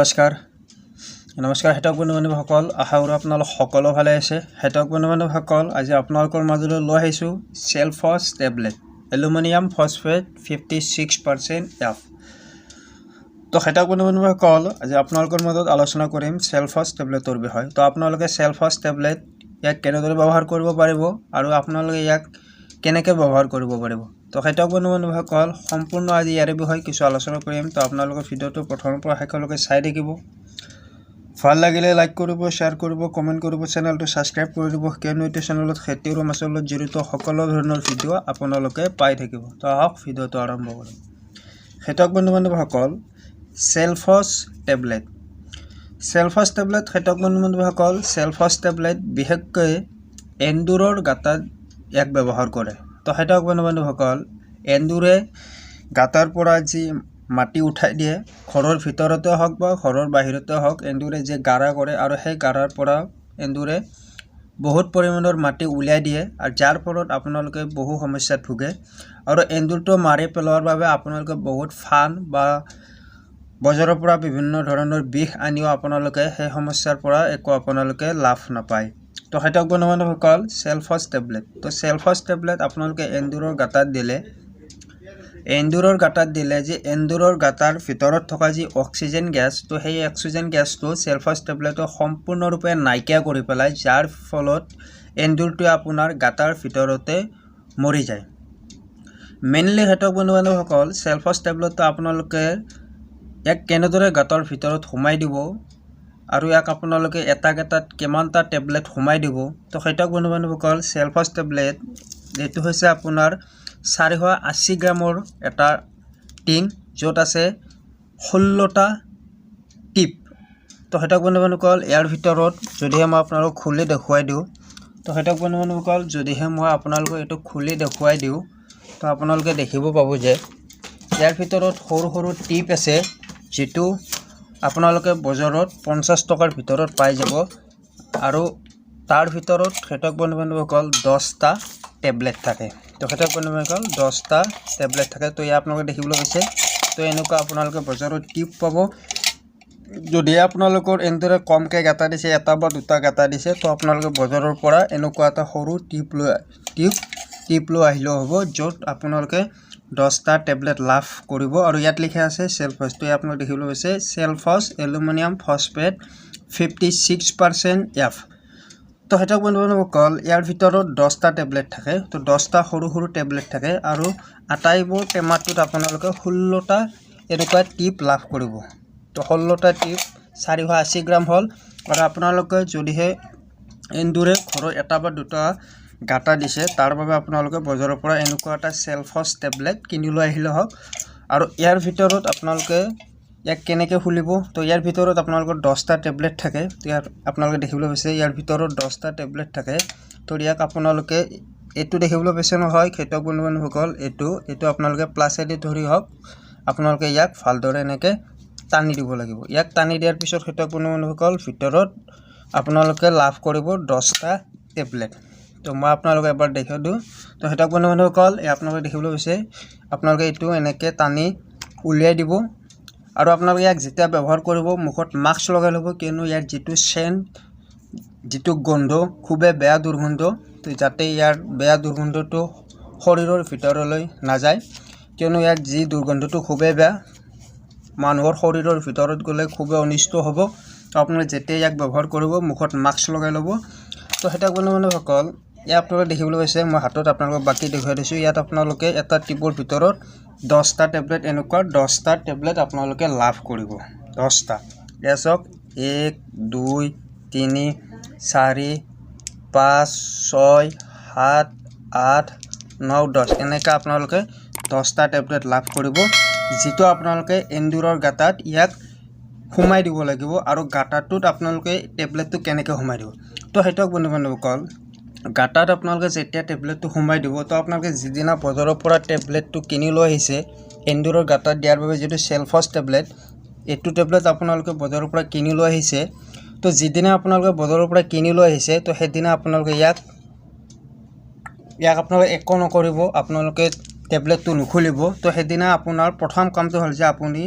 নমস্কাৰ, নমস্কাৰ খেতিয়ক বন্ধু বান্ধৱীসকল। আশা কৰোঁ আপোনালোক সকলো ভালে আছে। খেতিয়ক বন্ধু বান্ধৱীসকল, আজি আপোনালোকৰ মাজলৈ লৈ আহিছোঁ চেলফছ টেবলেট, এলুমিনিয়াম ফছফেট 56% এফ। তো খেতিয়ক বন্ধু বান্ধৱীসকল, আজি আপোনালোকৰ মাজত আলোচনা কৰিম চেলফছ টেবলেটৰ বিষয়ে। তো আপোনালোকে চেলফছ টেবলেট ইয়াক কেনেদৰে ব্যৱহাৰ কৰিব পাৰিব আৰু আপোনালোকে ইয়াক কেনেকৈ ব্যৱহাৰ কৰিব পাৰিব, তো খেতিয়ক বন্ধু বান্ধৱীসকল, সম্পূৰ্ণ আজি ইয়াৰে বিষয়ে কিছু আলোচনা কৰিম। তো আপোনালোকৰ ভিডিঅ'টো প্ৰথমৰ পৰা শেষলৈকে চাই থাকিব। ভাল লাগিলে লাইক কৰিব, শ্বেয়াৰ কৰিব, কমেণ্ট কৰিব, চেনেলটো ছাবস্ক্ৰাইব কৰি দিব, কিয়নো এইটো চেনেলত খেতি আৰু মাছৰ লগত জড়িত সকলো ধৰণৰ ভিডিঅ' আপোনালোকে পাই থাকিব। তো আহক, ভিডিঅ'টো আৰম্ভ কৰোঁ। খেতিয়ক বন্ধু বান্ধৱীসকল, চেলফছ টেবলেট, চেলফছ টেবলেট, খেতিয়ক বন্ধু বান্ধৱীসকল, চেলফছ টেবলেট বিশেষকৈ এন্দুৰৰ গাঁতাত ইয়াক ব্যৱহাৰ কৰে। তো খেতিয়ক বন্ধু বান্ধৱীসকল, এন্দুৰে গাঁতৰ পৰা যি মাটি উঠাই দিয়ে, ঘৰৰ ভিতৰতে হওক বা ঘৰৰ বাহিৰতে হওক, এন্দুৰে যে গাৰা কৰে আৰু সেই গাৰাৰ পৰা এন্দুৰে বহুত পৰিমাণৰ মাটি উলিয়াই দিয়ে আৰু যাৰ ফলত আপোনালোকে বহু সমস্যাত ভোগে। আৰু এন্দুৰটো মাৰি পেলোৱাৰ বাবে আপোনালোকে বহুত ফান বা বজাৰৰ পৰা বিভিন্ন ধৰণৰ বিষ আনিও আপোনালোকে সেই সমস্যাৰ পৰা একো আপোনালোকে লাভ নাপায়। তো খেতিয়ক বন্ধু বান্ধৱীসকল, চেলফছ টেবলেট, তো চেলফছ টেবলেট আপোনালোকে এন্দুৰৰ গাঁতাত দিলে, এন্দুৰৰ গাঁতাত দিলে যে এন্দুৰৰ গাঁতাৰ ভিতৰত থকা যি অক্সিজেন গেছ, তো সেই অক্সিজেন গেছটো চেলফছ টেবলেটে সম্পূৰ্ণৰূপে নাইকিয়া কৰি পেলায়, যাৰ ফলত এন্দুৰটোৱে আপোনাৰ গাঁতাৰ ভিতৰতে মৰি যায়। মেইনলি খেতিয়ক বন্ধু বান্ধৱীসকল, চেলফছ টেবলেটটো আপোনালোকে ইয়াক কেনেদৰে গাঁতৰ ভিতৰত সোমাই দিব আৰু ইয়াক আপোনালোকে এটা গাঁতাত কিমানটা টেবলেট সোমাই দিব? তো খেতিয়ক বন্ধু বান্ধৱীসকল, চেলফছ টেবলেট এইটো হৈছে আপোনাৰ 480 গ্ৰামৰ এটা টিন, য'ত আছে 16টা টিপ। তো খেতিয়ক বন্ধু বান্ধৱীসকল, ইয়াৰ ভিতৰত যদিহে মই আপোনালোকক খুলি দেখুৱাই দিওঁ, তো খেতিয়ক বন্ধু বান্ধৱীসকল, যদিহে মই আপোনালোকক এইটো খুলি দেখুৱাই দিওঁ, তো আপোনালোকে দেখিব পাব যে ইয়াৰ ভিতৰত সৰু সৰু টিপ আছে, যিটো আপোনালোকে বজাৰত 50 টকাৰ ভিতৰত পাই যাব। আৰু তাৰ ভিতৰত খেতিয়ক বন্ধু বান্ধৱীসকল, 10টা টেবলেট থাকে। তো খেতিয়ক বন্ধু বান্ধৱীসকল, 10টা টেবলেট থাকে। তো ইয়াত আপোনালোকে দেখিবলৈ পাইছে। তো এনেকুৱা আপোনালোকে বজাৰত টিউব পাব। যদি আপোনালোকৰ এনেদৰে কমকৈ গাঁতা দিছে, এটা বা দুটা গাঁতা দিছে, তো আপোনালোকে বজাৰৰ পৰা এনেকুৱা এটা সৰু টিউব লৈ আহিলেও হ'ব, য'ত আপোনালোকে 10টা টেবলেট লাভ কৰিব। আৰু ইয়াত লিখা আছে চেলফছ। তো ইয়াত আপোনালোকে দেখিবলৈ পাইছে চেলফছ এলুমিনিয়াম ফছফেট 56% এফ। তো খেতিয়ক বন্ধু বান্ধৱীসকল, ইয়াৰ ভিতৰত 10টা টেবলেট থাকে। তো 10টা সৰু সৰু টেবলেট থাকে আৰু আটাইবোৰ টেমাটোত আপোনালোকে 16টা এনেকুৱা টিপ লাভ কৰিব। তো 16টা টিপ 480 গ্ৰাম হ'ল। আৰু আপোনালোকে যদিহে এন্দুৰে ঘৰত এটা বা দুটা গাঁতা দিছে, তাৰ বাবে আপোনালোকে বজাৰৰ পৰা এনেকুৱা এটা চেলফছ টেবলেট কিনি লৈ আহিলে হওক। আৰু ইয়াৰ ভিতৰত আপোনালোকে ইয়াক কেনেকৈ খুলিব? তো ইয়াৰ ভিতৰত আপোনালোকৰ 10টা টেবলেট থাকে। তো ইয়াত আপোনালোকে দেখিবলৈ পাইছে, ইয়াৰ ভিতৰত 10টা টেবলেট থাকে। তো ইয়াক আপোনালোকে এইটো দেখিবলৈ পাইছে নহয় খেতিয়ক বন্ধু বান্ধৱীসকল, এইটো আপোনালোকে প্লাচেদি ধৰি হওক, আপোনালোকে ইয়াক ভালদৰে এনেকৈ টানি দিব লাগিব। ইয়াক টানি দিয়াৰ পিছত খেতিয়ক বন্ধু বান্ধৱীসকল, ভিতৰত আপোনালোকে লাভ কৰিব 10টা টেবলেট। তো মই আপোনালোকক এবাৰ দেখুৱাই দিওঁ। তো খেতিয়ক বন্ধু বান্ধৱীসকল, এই আপোনালোকে দেখিবলৈ পাইছে, আপোনালোকে এইটো এনেকৈ টানি উলিয়াই দিব। আৰু আপোনালোকে ইয়াক যেতিয়া ব্যৱহাৰ কৰিব, মুখত মাস্ক লগাই ল'ব, কিয়নো ইয়াৰ যিটো চেণ্ট, যিটো গোন্ধ, খুবেই বেয়া দুৰ্গন্ধ। তো যাতে ইয়াৰ বেয়া দুৰ্গন্ধটো শৰীৰৰ ভিতৰলৈ নাযায়, কিয়নো ইয়াৰ যি দুৰ্গন্ধটো খুবেই বেয়া, মানুহৰ শৰীৰৰ ভিতৰত গ'লে খুবেই অনিষ্ট হ'ব। তো আপোনালোকে যেতিয়া ইয়াক ব্যৱহাৰ কৰিব, মুখত মাস্ক লগাই ল'ব। তো খেতিয়ক বন্ধু বান্ধৱীসকল, ইয়াত আপোনালোকে দেখিবলৈ পাইছে, মই হাতত আপোনালোকক বাকী দেখুৱাই দিছোঁ। ইয়াত আপোনালোকে এটা টিউবৰ ভিতৰত 10টা টেবলেট, এনেকুৱা 10টা টেবলেট আপোনালোকে লাভ কৰিব। 10টা, এয়া চাওক, এক, দুই, তিনি, চাৰি, পাঁচ, ছয়, সাত, আঠ, ন, 10, এনেকৈ আপোনালোকে 10টা টেবলেট লাভ কৰিব, যিটো আপোনালোকে এন্দুৰৰ গাঁতাত ইয়াক সোমাই দিব লাগিব। আৰু গাঁতাটোত আপোনালোকে টেবলেটটো কেনেকৈ সোমাই দিব? তো খেতিয়ক বন্ধু বান্ধৱীসকল, গাঁতাত আপোনালোকে যেতিয়া টেবলেটটো সোমাই দিব, তো আপোনালোকে যিদিনা বজাৰৰ পৰা টেবলেটটো কিনি লৈ আহিছে এন্দুৰৰ গাঁতাত দিয়াৰ বাবে, যিটো চেলফছ টেবলেট, এইটো টেবলেট আপোনালোকে বজাৰৰ পৰা কিনি লৈ আহিছে, তো যিদিনা আপোনালোকে বজাৰৰ পৰা কিনি লৈ আহিছে, তো সেইদিনা আপোনালোকে ইয়াক আপোনালোকে একো নকৰিব, আপোনালোকে টেবলেটটো নুখুলিব। তো সেইদিনা আপোনাৰ প্ৰথম কামটো হ'ল যে আপুনি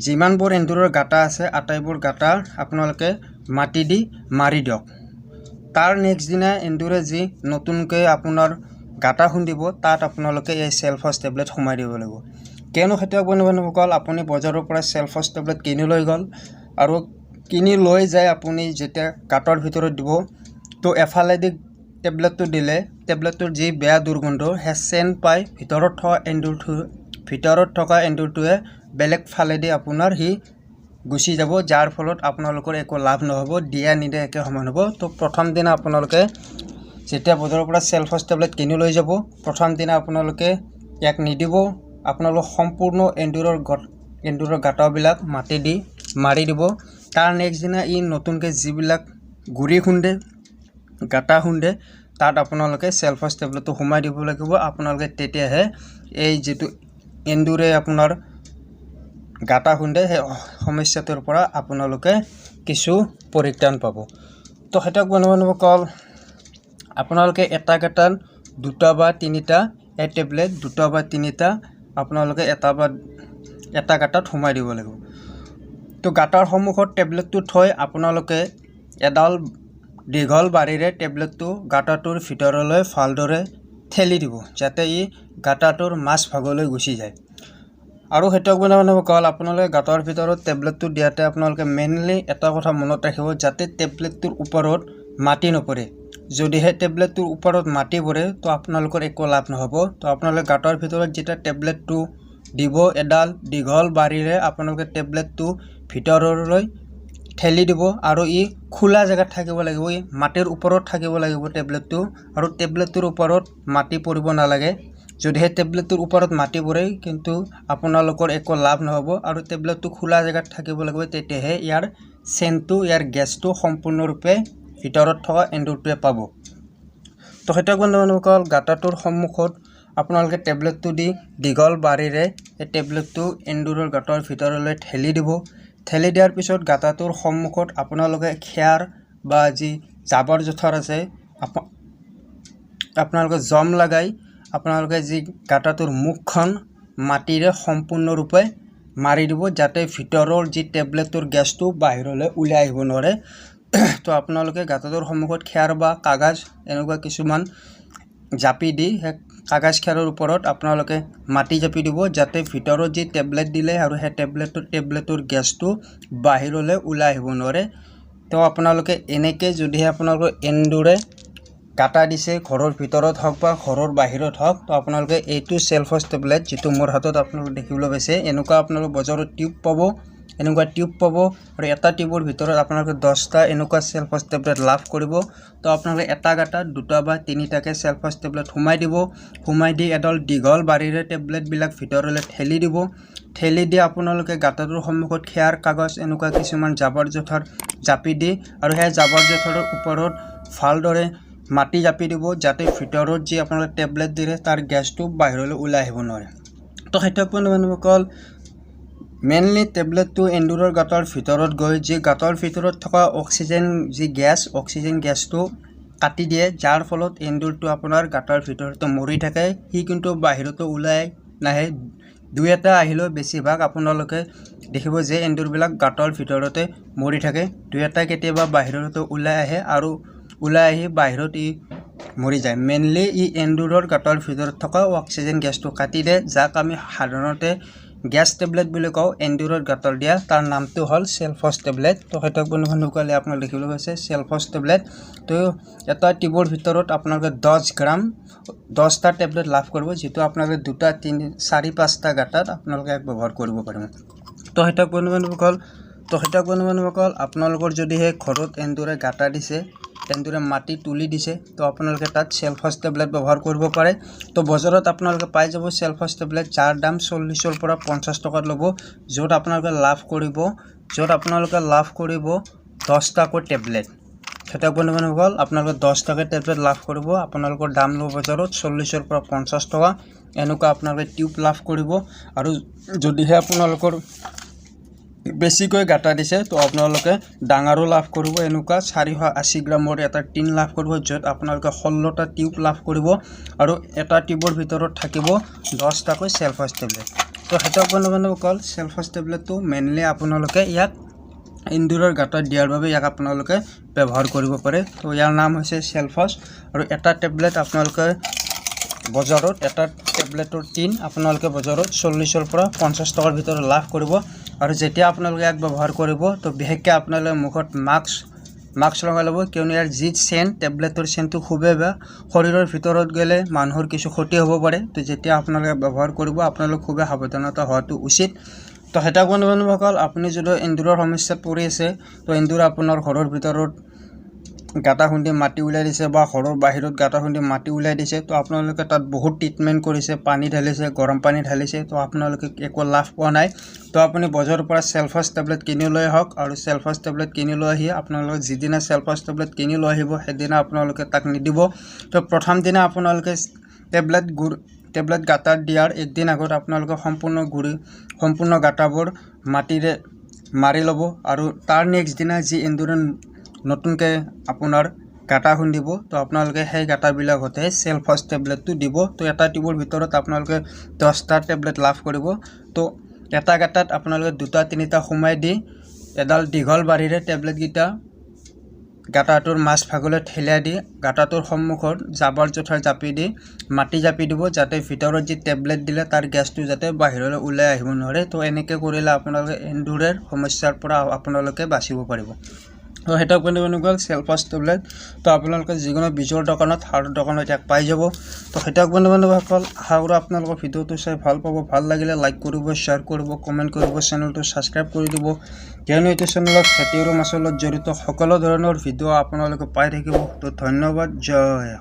যিমানবোৰ এন্দুৰৰ গাঁতা আছে, আটাইবোৰ গাঁতা আপোনালোকে মাটি দি মাৰি দিয়ক। তাৰ নেক্সট দিনা এন্দুৰে যি নতুনকৈ আপোনাৰ গাঁতা খুন্দিব, তাত আপোনালোকে এই চেলফছ টেবলেট সোমাই দিব লাগিব। কিয়নো খেতিয়ক বন্ধু বান্ধৱীসকল, আপুনি বজাৰৰ পৰা চেলফছ টেবলেট কিনি লৈ গ'ল আৰু কিনি লৈ যাই আপুনি যেতিয়া গাঁতৰ ভিতৰত দিব, তো এফালেদি টেবলেটটো দিলে টেবলেটটোৰ যি বেয়া দুৰ্গন্ধ, সেই চেণ্ট পাই ভিতৰত থকা এন্দুৰটোৱে বেলেগ ফালেদি আপোনাৰ সি গুচি যাব, যাৰ ফলত আপোনালোকৰ একো লাভ নহ'ব, দিয়া নিদিয়া একে সমান হ'ব। তো প্ৰথম দিনা আপোনালোকে যেতিয়া বজাৰৰ পৰা চেলফছ টেবলেট কিনি লৈ যাব, প্ৰথম দিনা আপোনালোকে ইয়াক নিদিব। আপোনালোক সম্পূৰ্ণ এন্দুৰৰ গাঁতবিলাক মাটি দি মাৰি দিব। তাৰ নেক্সট দিনা ই নতুনকৈ যিবিলাক গুৰি খুন্দে, গাঁতা খুন্দে, তাত আপোনালোকে চেলফছ টেবলেটটো সোমাই দিব লাগিব। আপোনালোকে তেতিয়াহে এই যিটো এন্দুৰে আপোনাৰ গাঁতা খুন্দে, সেই সমস্যাটোৰ পৰা আপোনালোকে কিছু পৰিত্ৰাণ পাব। তো খেতিয়ক বন্ধু বান্ধৱীসকল, আপোনালোকে এটা গাঁতাত দুটা বা তিনিটা এই টেবলেট, দুটা বা তিনিটা আপোনালোকে এটা গাঁতাত সোমাই দিব লাগিব। তো গাঁতাৰ সন্মুখত টেবলেটটো থৈ আপোনালোকে এডাল দীঘল বাৰীৰে টেবলেটটো গাঁতাটোৰ ভিতৰলৈ ভালদৰে ঠেলি দিব, যাতে ই গাঁতাটোৰ মাজভাগলৈ গুচি যায়। আৰু খেতিয়ক বন্ধু বান্ধৱীসকল, আপোনালোকে গাঁতৰ ভিতৰত টেবলেটটো দিয়াতে আপোনালোকে মেইনলি এটা কথা মনত ৰাখিব, যাতে টেবলেটটোৰ ওপৰত মাটি নপৰে। যদিহে টেবলেটটোৰ ওপৰত মাটি পৰে, তো আপোনালোকৰ একো লাভ নহ'ব। তো আপোনালোকে গাঁতৰ ভিতৰত যেতিয়া টেবলেটটো দিব, এডাল দীঘল বাৰীৰে আপোনালোকে টেবলেটটো ভিতৰলৈ ঠেলি দিব আৰু ই খোলা জেগাত থাকিব লাগিব, ই মাটিৰ ওপৰত থাকিব লাগিব টেবলেটটো আৰু টেবলেটটোৰ ওপৰত মাটি পৰিব নালাগে। যদিহে টেবলেটটোৰ ওপৰত মাটি পৰে, কিন্তু আপোনালোকৰ একো লাভ নহ'ব। আৰু টেবলেটটো খোলা জেগাত থাকিব লাগিব, তেতিয়াহে ইয়াৰ চেণ্টটো, ইয়াৰ গেছটো সম্পূৰ্ণৰূপে ভিতৰত থকা এন্দুৰটোৱে পাব। তো খেতিয়ক বন্ধু বান্ধৱীসকল, গাঁতাটোৰ সন্মুখত আপোনালোকে টেবলেটটো দি দীঘল বাৰীৰে এই টেবলেটটো এন্দুৰৰ গাঁতৰ ভিতৰলৈ ঠেলি দিব। ঠেলি দিয়াৰ পিছত গাঁতাটোৰ সন্মুখত আপোনালোকে খেৰ বা যি জাবৰ জোঁথৰ আছে, আপোনালোকে জম লগাই আপোনালোকে যি গাঁতাটোৰ মুখখন মাটিৰে সম্পূৰ্ণৰূপে মাৰি দিব, যাতে ভিতৰৰ যি টেবলেটটোৰ গেছটো বাহিৰলৈ ওলাই আহিব নোৱাৰে। তো আপোনালোকে গাঁতাটোৰ সন্মুখত খেৰ বা কাগজ এনেকুৱা কিছুমান জাপি দি সেই কাগজ খেৰৰ ওপৰত আপোনালোকে মাটি জাপি দিব, যাতে ভিতৰত যি টেবলেট দিলে আৰু সেই টেবলেটটোৰ গেছটো বাহিৰলৈ ওলাই আহিব নোৱাৰে। তো আপোনালোকে এনেকৈ যদিহে আপোনালোকৰ এন্দুৰে গাঁতা দিছে, ঘৰৰ ভিতৰত হওক বা ঘৰৰ বাহিৰত হওক, তো আপোনালোকে এইটো চেলফছ টেবলেট, যিটো মোৰ হাতত আপোনালোকে দেখিবলৈ পাইছে, এনেকুৱা আপোনালোকে বজাৰত টিউব পাব, এনেকুৱা টিউব পাব আৰু এটা টিউবৰ ভিতৰত আপোনালোকে 10টা এনেকুৱা চেলফছ টেবলেট লাভ কৰিব। তো আপোনালোকে এটা গাঁতাত দুটা বা তিনিটাকৈ চেলফছ টেবলেট সোমাই দিব। সোমাই দি এডাল দীঘল বাৰীৰে টেবলেটবিলাক ভিতৰলৈ ঠেলি দিব। ঠেলি দি আপোনালোকে গাঁতাটোৰ সন্মুখত খেৰ, কাগজ এনেকুৱা কিছুমান জাবৰ জোঁথৰ জাপি দি আৰু সেই জাবৰ জোঁথৰৰ ওপৰত ভালদৰে মাটি জাপি দিব, যাতে ভিতৰত যি আপোনালোকে টেবলেট দিলে তাৰ গেছটো বাহিৰলৈ ওলাই আহিব নোৱাৰে। তো খেতিয়ক বন্ধু বান্ধৱীসকল, মেইনলি টেবলেটটো এন্দুৰৰ গাঁতৰ ভিতৰত গৈ যি গাঁতৰ ভিতৰত থকা অক্সিজেন যি গেছ, অক্সিজেন গেছটো কাটি দিয়ে, যাৰ ফলত এন্দুৰটো আপোনাৰ গাঁতৰ ভিতৰতে মৰি থাকে। সি কিন্তু বাহিৰতো ওলাই নাহে। দুই এটা আহিলেও বেছিভাগ আপোনালোকে দেখিব যে এন্দুৰবিলাক গাঁতৰ ভিতৰতে মৰি থাকে। দুই এটা কেতিয়াবা বাহিৰতো ওলাই আহে আৰু ওলাই আহি বাহিৰত ই মৰি যায়। মেইনলি ই এন্দুৰৰ গাঁতৰ ভিতৰত থকা অক্সিজেন গেছটো কাটি দিয়ে, যাক আমি সাধাৰণতে গেছ টেবলেট বুলি কওঁ। এন্দুৰৰ গাঁতৰ দিয়া তাৰ নামটো হ'ল চেলফছ টেবলেট। তো খেতিয়ক বন্ধু বান্ধৱীসকলে, আপোনালোকে দেখিবলৈ পাইছে চেলফছ টেবলেট। তো এটা টিউবৰ ভিতৰত আপোনালোকে 10 গ্ৰাম, 10টা টেবলেট লাভ কৰিব, যিটো আপোনালোকে দুটা, তিনি, চাৰি, পাঁচটা গাঁতাত আপোনালোকে ব্যৱহাৰ কৰিব পাৰিব। তো খেতিয়ক বন্ধু বান্ধৱীসকল, আপোনালোকৰ যদিহে ঘৰত এন্দুৰে গাঁতা দিছে, এন্দুৰে মাটি তুলি দিছে, তো আপোনালোকে তাত চেলফছ টেবলেট ব্যৱহাৰ কৰিব পাৰে। তো বজাৰত আপোনালোকে পাই যাব চেলফছ টেবলেট, যাৰ দাম 40ৰ পৰা 50 টকাত ল'ব, য'ত আপোনালোকে লাভ কৰিব 10টাকৈ টেবলেট। খেতিয়ক বন্ধু বান্ধৱীসকল, আপোনালোকে 10টাকৈ টেবলেট লাভ কৰিব। আপোনালোকৰ দাম ল'ব বজাৰত 40ৰ পৰা 50 টকা। এনেকুৱা আপোনালোকে টিউব লাভ কৰিব। আৰু যদিহে আপোনালোকৰ বেছিকৈ গাঁতা দিছে, তো আপোনালোকে ডাঙৰো লাভ কৰিব। এনেকুৱা 480 গ্ৰামৰ এটা টিন লাভ কৰিব, য'ত আপোনালোকে 16টা টিউব লাভ কৰিব আৰু এটা টিউবৰ ভিতৰত থাকিব 10টাকৈ চেলফছ টেবলেট। তো খেতিয়ক বন্ধু বান্ধৱীসকল, চেলফছ টেবলেটটো মেইনলি আপোনালোকে ইয়াক এন্দুৰৰ গাঁতত দিয়াৰ বাবে ইয়াক আপোনালোকে ব্যৱহাৰ কৰিব পাৰে। তো ইয়াৰ নাম হৈছে চেলফছ। আৰু এটা টেবলেট আপোনালোকে বজাৰত, এটা টেবলেটৰ টিন আপোনালোকে বজাৰত 40ৰ পৰা 50 টকাৰ ভিতৰত লাভ কৰিব। আৰু যেতিয়া আপোনালোকে ইয়াক ব্যৱহাৰ কৰিব, তো বিশেষকৈ আপোনালোকে মুখত মাস্ক লগাই ল'ব, কিয়নো ইয়াৰ যি চেণ্ট, টেবলেটৰ চেণ্টটো খুবেই বেয়া। শৰীৰৰ ভিতৰত গ'লে মানুহৰ কিছু ক্ষতি হ'ব পাৰে। তো যেতিয়া আপোনালোকে ব্যৱহাৰ কৰিব, আপোনালোক খুবেই সাৱধানতা হোৱাটো উচিত। তো খেতিয়ক বন্ধু বান্ধৱীসকল, আপুনি যদি এন্দুৰৰ সমস্যাত পৰি আছে, তো এন্দুৰ আপোনাৰ ঘৰৰ ভিতৰত গাঁতা খুন্দি মাটি উলিয়াই দিছে বা ঘৰৰ বাহিৰত গাঁতা খুন্দি মাটি উলিয়াই দিছে, তো আপোনালোকে তাত বহুত ট্ৰিটমেণ্ট কৰিছে, পানী ঢালিছে, গৰম পানী ঢালিছে, তো আপোনালোকে একো লাভ পোৱা নাই, তো আপুনি বজাৰৰ পৰা চেলফাছ টেবলেট কিনি লৈ আহক। আৰু চেলফাছ টেবলেট কিনি লৈ আহি আপোনালোকে যিদিনা চেলফাছ টেবলেট কিনি লৈ আহিব, সেইদিনা আপোনালোকে তাক নিদিব। তো প্ৰথম দিনা আপোনালোকে টেবলেট গাঁতাত দিয়াৰ একদিন আগত আপোনালোকে সম্পূৰ্ণ গাঁতাবোৰ মাটিৰে মাৰি ল'ব। আৰু তাৰ নেক্সট দিনা যি এন্দুৰে নতুনকৈ আপোনাৰ গাঁতা খুন্দিব, তো আপোনালোকে সেই গাঁতাবিলাকতহে চেলফাছ টেবলেটটো দিব। তো এটা টিউবৰ ভিতৰত আপোনালোকে 10টা টেবলেট লাভ কৰিব। তো এটা গাঁতাত আপোনালোকে দুটা তিনিটা সোমাই দি এডাল দীঘল বাৰীৰে টেবলেটকেইটা গাঁতাটোৰ মাজভাগলৈ ঠেলিয়াই দি গাঁতাটোৰ সন্মুখত জাবৰ জোঁথৰ জাপি দি মাটি জাপি দিব, যাতে ভিতৰত যি টেবলেট দিলে তাৰ গেছটো যাতে বাহিৰলৈ ওলাই আহিব নোৱাৰে। তো এনেকৈ কৰিলে আপোনালোকে এন্দুৰৰ সমস্যাৰ পৰা আপোনালোকে বাচিব পাৰিব। তো সেইটো বন্ধু বান্ধৱীসকল, চেলফাছ টেবলেট। তো আপোনালোকে যিকোনো বীজৰ দোকানত, সাৰৰ দোকানত ইয়াক পাই যাব। তো খেতিয়ক বন্ধু বান্ধৱীসকল, আশা কৰোঁ আপোনালোকৰ ভিডিঅ'টো চাই ভাল পাব। ভাল লাগিলে লাইক কৰিব, শ্বেয়াৰ কৰিব, কমেণ্ট কৰিব, চেনেলটো ছাবস্ক্ৰাইব কৰি দিব, কিয়নো এইটো চেনেলত খেতি আৰু মাছৰ লগত জড়িত সকলো ধৰণৰ ভিডিঅ' আপোনালোকে পাই থাকিব। তো ধন্যবাদ, জয়।